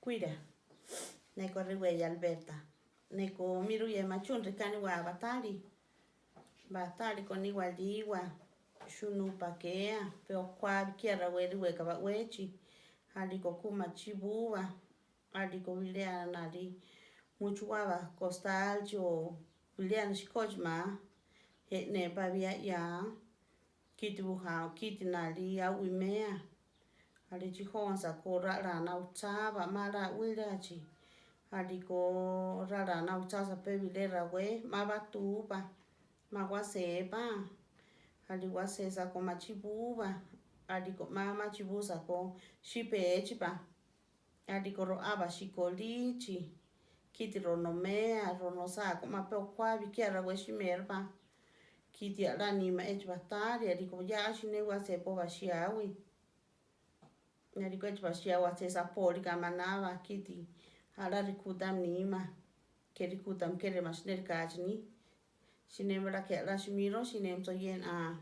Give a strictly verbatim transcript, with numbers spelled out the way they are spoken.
Kuira, neko Riweya Alberta. Neko miru ye machun rikani wa batali. Batali koni waliwa. Shunu pakea, pe okwa bikia raweri weka bawechi. Aliko kuma chibuwa. Aliko bilea nali muchuwa ba costal cho bilea na shikochi ma. Hene babia ya. Kiti buha, kiti nali awimea. Ali chihonsa ko rala na uchaba mala wilachi. Aliko rala na uchasa pe bilera we ma batuba. Ma wasepa. Ali wasesa ko machibuba. Aliko ma machibusa ko shipechipa. Aliko roaba shikolichi. Kiti ronomea, ronosa ko ma pe okwa bikia rawe shimerpa. Kiti ala nima echi batari, aliko ya ashine wasepo bashiawi. Aliko echi bashiawa sesa poli kamanaba kiti. Ala rikutam nima. Ke rikutam kere mashineri kachini. Shine mera ke ala shimiro, shine mso yen a.